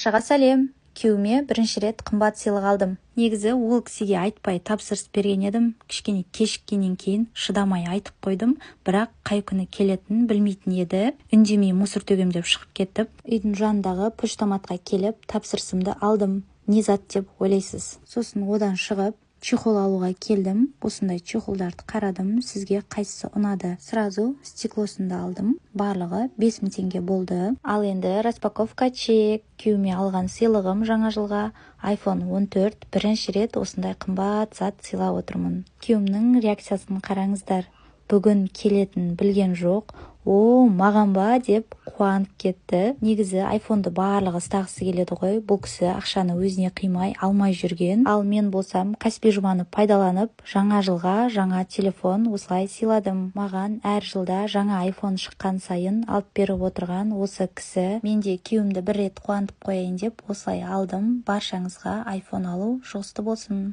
Баршаға сәлем! Күйеуіме бірінші рет қымбат сыйлық алдым. Негізі ол кісіге айтпай тапсырыс берген едім. Кішкене кешіккеннен кейін шыдамай айтып қойдым, бірақ қай күні келетінін білмейтін еді. Үндемей мусор төгем деп шығып кетіп, үйдің жанындағы почтаматқа келіп, тапсырысымды алдым. Не зат деп ойлайсыз? Сосын одан шығып, чехол алуға келдім. Осындай чехолдарды қарадым. Сізге қайсысы ұнады? Сразу стеклосын да алдым. Барлығы 5000 теңге болды. Ал енді распаковка чек. Күйеуіме алған сыйлығым жаңа жылға iPhone 14. Бірінші рет осындай қымбат зат сыйлап отырмын. Күйеуімнің реакциясын қараңыздар. Бүгін келетінін білген жоқ. «О, маған ба?» деп қуанып кетті. Негізі айфонды барлығы ұстағысы келеді ғой. Бұл кісі ақшаны өзіне қимай алмай жүрген. Ал мен болсам, Каспи Жұманы пайдаланып, жаңа жылға жаңа телефон осылай сыйладым. Маған әр жылда жаңа айфон шыққан сайын алып беріп отырған осы кісі. Мен де күйеуімді бір рет қуантып қояйын деп осылай алдым. Баршаңызға айфон алу жұғысты болсын!